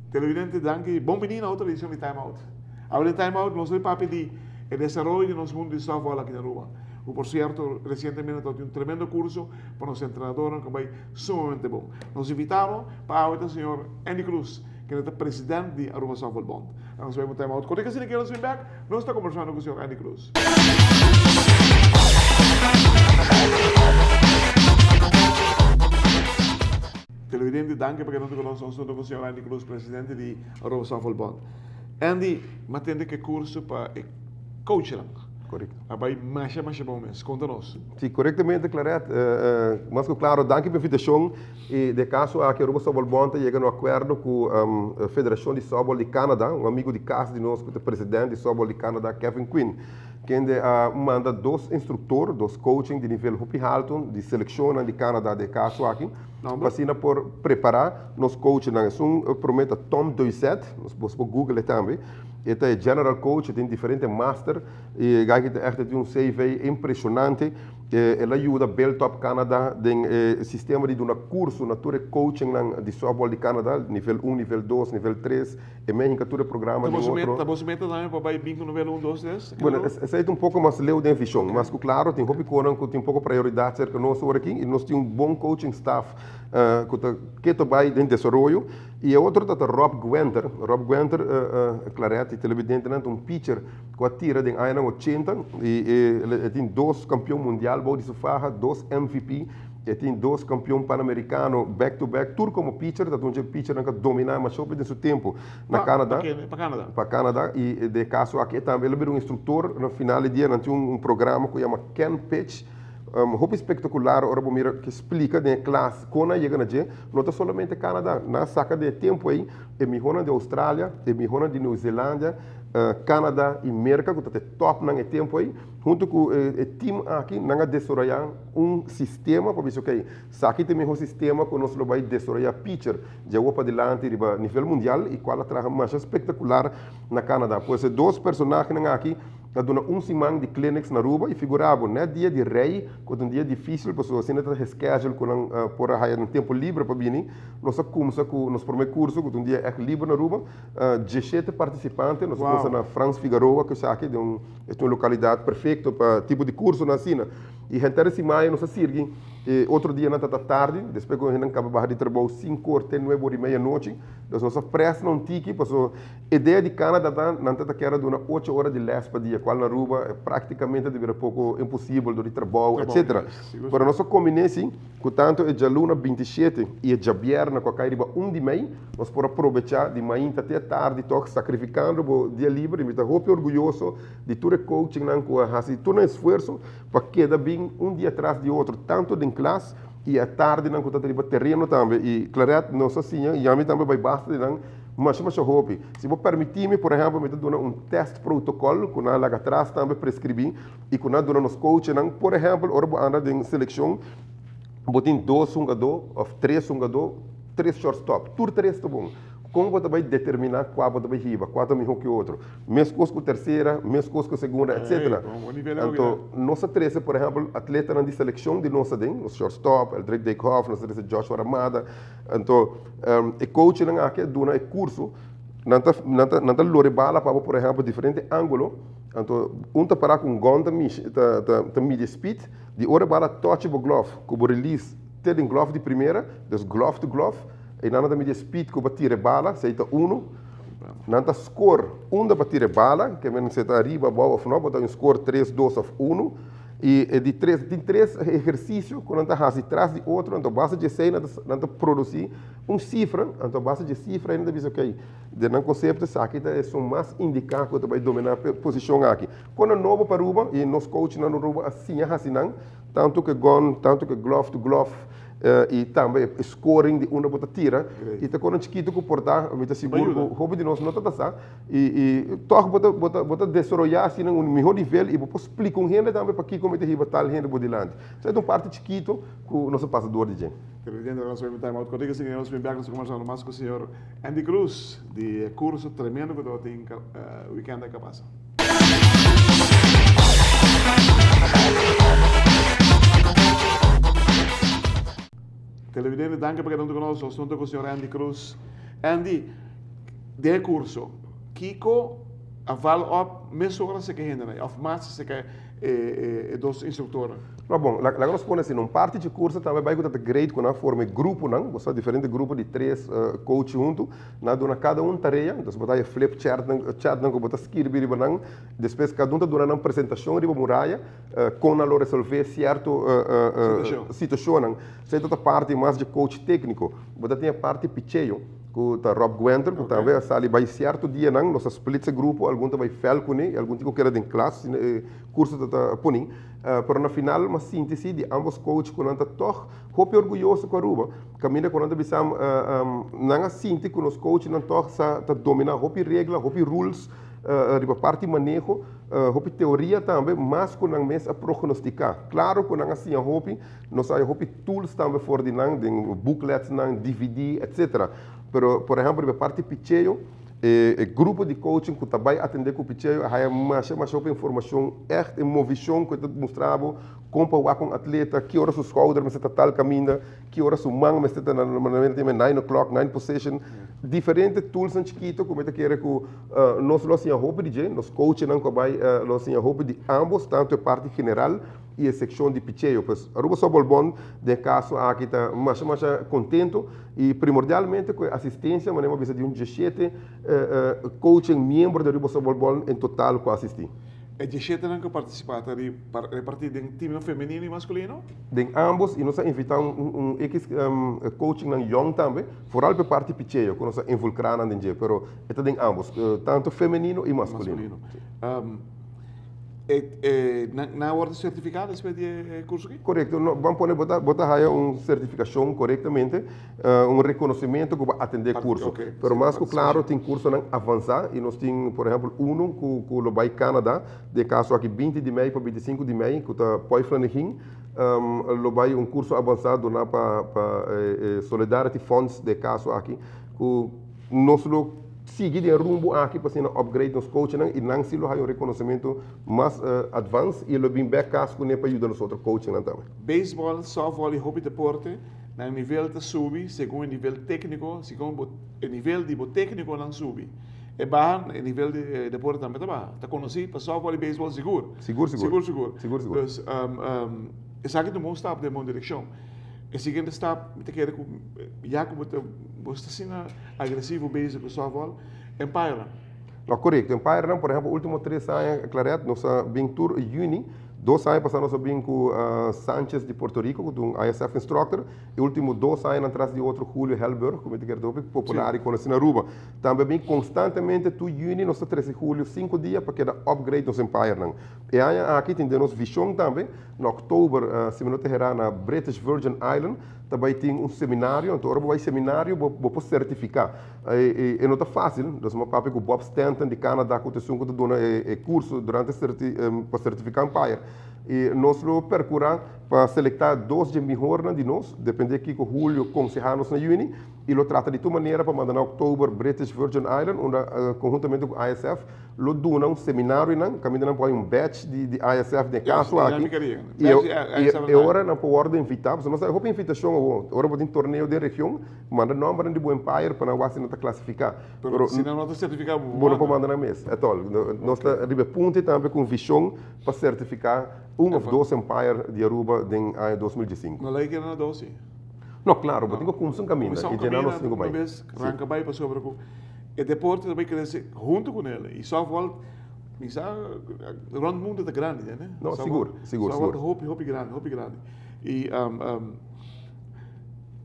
Televidente, danki. Bon bini na otro edicion di Time Out. Awe den Time Out nos lo papia di e desaroyo di nos mundo di softball aki na Aruba. Cu por cierto recientemente tabatin un tremendo curso pa nos entrenadornan cu a bay sumamente bon. Nos invitado pa awe ta señor Andy Cruz, kende ta president di Aruba Softball Bond. Nos bay un Time Out. Cortica asina kier nos bin bek, nos ta conversando cu señor Andy Cruz. Televidente, danki pa keda huntu ku nos. Nos huntu ku señor Andy Cruz, presidente di Aruba Softball Bond. Andy, m'a tende ku e kurso pa e coachnan Korekto. a bai masha masha bon mes. Konta nos. Si, korektamente Claret. Mas ku klaro, danki pa e invitashon. I den e kaso aki Aruba Softball Bond ta yega na un akuerdo ku Federashon di Softball di Canada, un amigu di kas di nos ku ta president di Softball di Canada, Kevin Quinn, kende a manda dos instruktor, dos coaching di nivel hopi haltu di selekshonnan di Canada den e kaso aki. Pa asina por prepará nos coachnan. Esun promé ta Tom Doisset, nos bo por google e tambe. E ta e general coach, e tin diferente master i e gaki ta ègt e tin un CV impreshonante. El a yuda build up Canada den e sistema di duna kurso na tur e coachingnan di softball di Canada, nivel un, nivel dos, nivel tres. E Mexico tur e programa Ta den boso meta, otro. ta boso meta tambe pa bai bin ku nivel un, dos, tres? Bueno, esei ta un poko mas leu den vishon. Mas ku klaro tin hopi konan ku tin poko prioridat serka nos ora aki i nos tin un bon coaching staff ku ta keto bai den desaroyo. I e otro ta ta Rob Gwenter. Rob Gwenter, Claret i televidentenan, ta un pitcher ku a tira den añanan ochenta i e tin dos kampion mundial bou di su faha, dos MVP. E tin dos kampion Panamerikano back to back, tur komo pitcher, ta un dje pitchernan ku a dominá masha hopi den su tempu na Canada. Pa Canada. Pa Canada, i den e kaso aki e tambe el a bira un instruktor. Na final di dia nan tin un programa ku yama Ken Pitch, hopi spektakular ora bo mira ke splika den e klas kon nan yega na dje. No ta solamente Canada, nan a saka den e tempu ei e mihónan di Australia, e mihónan di New Zelandia, Canada i Merka ku ta e tòpnan e tempu ei. Huntu ku e tim aki nan a desaroyá un sistema pa bisa ok, saki ta e mihó sistema ku nos lo bai desaroyá pitcher djawo padilanti riba nivel mundial i kual a traha masha spektakular na Canada. Pues e dos personahenan aki a duna un siman di clinics na Aruba i figura bo nèt dia di rei ku ta un dia difísil pasobra asina ta e schedule ku nan por a haya nan tempu libre pa bini. Nos a kumsa ku nos promé kurso ku ta un dia ègt liber na Aruba, dieshete partisipante, nos a kumsa na Frans Figaroa ku esaki den un E ta un lokalidat perfekto pa tipo di kursonan asina. I henter e siman nos a sirgi e otro dianan ta ta tardi, despues ku hendenan kaba baha di trabou sinku or te nuebe or i meia anochi. Dus nos a près na un tiki paso idea di Canada ta nan ta ta kier a duna ocho ora di lès pa dia, kual na Aruba praktikamente ta bira poko imposibel dor di trabou etcetera. Pero nos a kombiné si ku tantu e djaluna 27 i e djabièrnè ku a kai riba un di mei, Nos por a probechá di mainta te tardi tòg sakrifikando bo dia liber i mi ta hopi orguyoso di tur e coachingnan ku a hasi tur nan esfuerso pa keda bin un dia tras di otro tantu den klas i e tardinan ku ta riba tereno tambe i Claret nos a siña i ami tambe bai basta di nan masha masha hopi. Si bo permití mi por ehèmpel mi ta duna un tèst protokòl ku nan a laga tras tambe preskribí i ku nan a duna nos coachnan por ehèmpel ora bo anda den selekshon bo tin dos hungadó òf tres hungadó. Tres shortstop, tur tres ta bon. Kon bo ta bai determiná kua bo ta bai hiba, kua ta mihó ku e otro? Meskos ku tersera, meskos ku segunda, etcétera. Anto, nos a trese, por ehèmpel, atletanan di selekshon di nos aden, nos shortstop, Eldrick Dijkhoff, nos a trese Joshua Ramada. Anto, e coachnan aki a duna e kurso, nan ta, nan ta, nan ta lora e bala pa bo, por ehèmpel, diferente ángulo. Anto, un ta pará ku un gòn ta mishi, ta, ta, ta midi e speed, di ora e bala touch bo glove, ku bo release te den glove di primera, Dus glove to glove, einan nan ta midi e speed ku bo a tira e bala, si ei ta unu, nan ta score unda bo a tira e bala, ke men si e ta ariba, abou of no, bo ta un score tres, dos of unu. I e di tres, tin tres ehersisio ku nan ta hasi tras di otro, anto a base di esei nan ta nan ta produsi un sifra, anto a base di e sifra ei nan ta bisa okey, den nan konsepto esaki ta esun mas indiká ku ta bai dominá e posishon aki. Kon nan nobo pa Aruba i nos coachnan na Aruba a siña hasi nan, tantu ku e gun, tantu ku e glove to glove. I tambe e scoring di unda bo ta tira. I ta kono chikitu ku por ta, mi ta sigur ku hopi di nos no ta ta sa. I i tòg bo ta bo ta bo ta desaroyá asina un mihó nivel i bo por splika un hende tambe pakiko mi ta hiba tal hende bo dilanti. So e ta un parti chikitu ku nos a pasa dor di dje. Televidente nos a time out kòrtiku asina nos bin bèk nos ta kombersando mas ku señor Andy Cruz di e kurso tremendo ku tabatin wikènt a pasa. Televidente danki pa keda huntu ku nos. Nos huntu ku señor Andy Cruz. Andy, den e kurso, kiko a val op mesora seka e hendenan òf mas seka e dos instruktornan? No bon, laga nos pone asina, un parti dje kurso tambe bai ku ta ta great ku nan a forma e gruponan, bo sa diferente grupo di tres coach huntu, Nan a duna kada un tarea, entonces bo ta haya flip chartnan, chartnan ku bo ta skirbi riba nan, despues kada un ta duna nan presentashon riba muraya kon nan lo resolve sierto situashonnan. Esei ta ta parti mas dje coach tékniko. Bo ta tin e parti picheo ku ta Rob Gwenter ku tambe a sali bai sierto dianan, nos a split e grupo, algun ta bai vèlt kuné i algun tin ku keda den klas, asina e kurso ta ta poni. Pero na final mi a sinti si di ambos coach ku nan ta tòg hopi orguyoso ku Aruba. Kaminda ku nan ta bisa nan a sinti ku nos coachnan tòg sa ta dominá hopi regla, hopi rules riba parti maneho, hopi teoria tambe, mas ku nan mes a prognostiká. Klaro ku nan a siña hopi, nos a haña hopi tools tambe for di nan den bookletsnan, dvd, etcetera. Pero por ehèmpel riba parti picheo, e grupo di coaching ku ta bai atendé ku picheo a haña masha masha hopi informashon ègt, e movishon ku e ta mustra bo kon pa wak un atleta, ki ora su skouder mester ta tal kaminda. Ki ora su man mester ta na manera tin nine o'clock, nine position. Diferente toolsnan chikito ku mi ta kere ku nos lo siña hopi di dje, nos coachnan ku a bai lo siña hopi di ambos, tantu e parti general i e sekshon di picheo. Pues Aruba Softball Bond den e kaso aki ta masha masha kontento i primordialmente ku e asistensia manera mi a bisa di un diesshete coaching miembro di Aruba Softball Bond en total ku a asisti. E dieshetenan ku partisipá ta repartí den timnan femenino i maskulino? Den ambos i nos a invitá un ekis coachingnan yòn tambe, foral pa e parti picheo ku nos a involkrá nan den dje, pero e ta den ambos, tantu femenino i maskulino. Nan a wòrdu sertifiká despues di e kurso aki? Korekto, ban pone bo ta bo ta haya un sertifikashon korektamente, un rekonosementu ku bo a atendé e kurso. Pero mas ku klaro tin kursonan avansá i nos tin por ehèmpel unu ku ku lo bai Canada, den e kaso aki binti di mei pa bintisinku di mei ku ta Poi Flanegin, lo bai un kurso avansá duná pa pa e Solidarity Funds den e kaso aki ku nos lo sigui den e rumbo aki pa asina upgrade nos coachnan i nan si lo haya un rekonosementu mas advance i lo bin bek kas kuné pa yuda nos otro coachnan tambe. Beisbòl, sòftbòl i hopi deporte, nan nivel ta subi segun e nivel tékniko, segun bo e nivel di bo téknikonan subi. E baha, e nivel di e deporte tambe ta baha. Ta konosí pa sòftbòl i beisbòl sigur. Sigur, sigur. Sigur, sigur. Sigur, sigur. Dus, esaki ta un bon stap den bon direkshon. E siguiente stap, mi ta kere ku ya ku bo ta bo sta asina agresivo bezig ku sòftbòl, Empire. No, korekto. Empirenan, por ehèmpel, último tres aña, Claret, nos a bin tur yüni. Dos aña pasá nos a bin ku Sanchez di Puerto Rico, ku ta un ISF instructor. E último dos añanan tras di otro Julio Helberg, ku mi ta kere ta hopi popular i konosí na Aruba. Tambe a bin konstantemente tur yüni nos ta trese Julio sinku dia pa keda upgrade nos Empirenan. E aña aki tin den nos vishon tambe, na òktober, si mi no ta herá, na British Virgin Island ta bai tin un seminario. Anto ora bo bai seminario bo bo por sertifiká. E no ta fásil, nos a papia ku Bob Stanton di Canada ku ta esun ku ta duna e kurso durante pa sertifiká umpire. I nos lo perkurá pa selektá dos dje mihornan di nos, dependé kiko Julio konsehá nos na yüni, i lo trata di tur manera pa manda na òktober British Virgin Island unda konhuntamente ku ISF lo duna un seminarionan kaminda nan por hay un batch di ISF den e kaso aki i e ora nan por wòrdu invitá pasobra nos ta hopi invitashon awor ora bo tin torneo den region manda nòmbernan di bo umpire pa nan wak si nan ta klasifiká pero si nan no ta sertifiká bo no por manda nan mes at all nos ta riba e punto tambe ku un vishon pa sertifiká un òf dos umpire di Aruba den aña 2015. No lei keda na dos si. No klaro bo tin ku kumsa un kaminda i dje nan nos tin ku bai. Ranka bai pasobra ku E deporte ta bay crece hunto cu nel y softball mi sa rond mundo ta grandi ne. No, sigur, sigur, sigur. Softball ta hopi, hopi grandi, hopi grandi. Y um, um,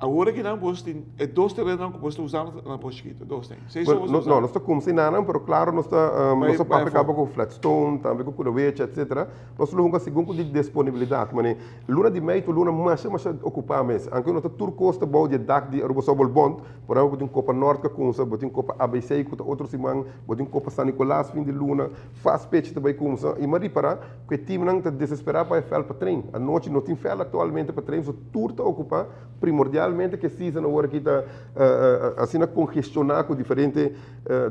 Awor aki nan bos tin e dos terenonan ku bos ta usando ta na Pos Chiquito, dos ten. Seis Bueno, no, no, nos ta kumsa inanan, pero klaro nos ta, nos ta papia kaba ku Flatstone, tambe ku Kudawecha, etcetera. Nos lo hunga segun ku di disponibilidat. Mane, luna di mei ta un luna masha masha okupá mes. Anke no ta tur kos ta bou di e dak di Aruba Softball Bond. Por ehempel, bo tin Kopa Nort ka kumsa, bo tin Kopa ABC ku ta otro siman, bo tin Kopa San Nicolas fin di luna, Fast Pitch ta bai kumsa. I mi a ripará ku e timnan ta desesperá pa e vèlt pa train. Anochi no tin vèlt aktualmente pa train, so tur ta okupá primordialmente ku e season awor aki ta asina kongestioná ku diferente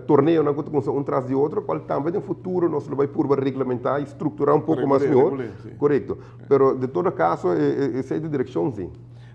torneonan ku ta kumsa un tras di otro, kual tambe den futuro nos lo bai purba reglamentá i strukturá un poko mas mihor. Korekto. Pero de todo kaso esei ta e direkshon si.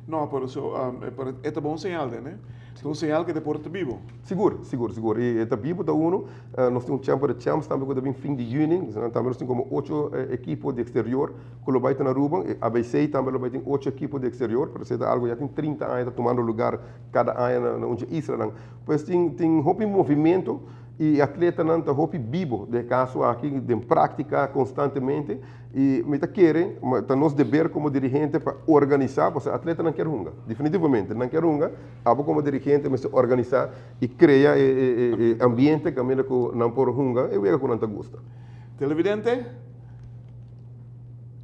No, pero so, pero e ta bon señal den, ne? Ta un señal ku e deporte ta bibo. Sigur, sigur, sigur. I e ta bibo ta uno. Nos tin un Champion de Champs tambe ku ta bin fin di yüni. Tambe nos tin komo ocho ekipo di eksterior ku lo bai ta na Aruba. E ABC tambe lo bai tin ocho ekipo di eksterior, pero esei ta algu ya tin trinta aña ta tumando lugar kada aña na un dje islanan. Pues tin tin hopi movimento i e atletanan ta hopi bibo den e kaso aki den práktika konstantemente. I mi ta kere, ta nos deber komo dirigente pa organisá, pasobra atletanan kier hunga, definitivamente nan kier hunga, abo komo dirigente mester organisá i krea e ambiente kaminda ku nan por hunga e wega ku nan ta gusta. Televidente,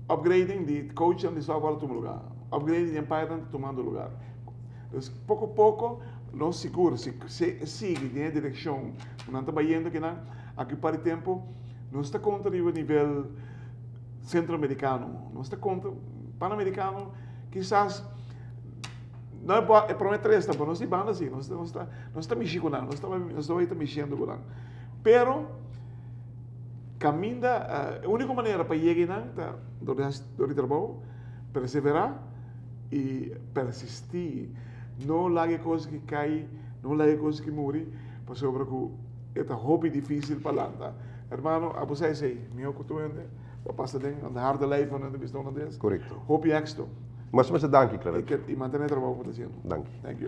upgrading di coachnan di softball a tuma lugar, upgrading di umpirenan ta tumando lugar. Dus poko poko nos sigur si sigui den e direkshon ku nan ta bayendo kinan, aki un par di tempu Nos ta konta riba nivel centroamericano, nos ta konta panamericano, kisas no e por e prome tres tampoco, nos di banda si, nos nos ta nos ta mishi ku nan, nos ta nos ta bai ta mishiendo ku nan. Pero kaminda e úniko manera pa yega einan ta dor di hasi dor di trabou, perseverá i persistí, no laga e kos ki kai, no laga e kos ki muri, pasobra ku E ta hopi dificil pa lanta. Hermano, abo sa esey, miho cu tur hende pa pasa den de harde lijf van hende bista una des. Correcto. Hopi exito. Masha masha danki, Clarence. Y mantene e trabao cu bo ta haciendo. Danki. Thank you.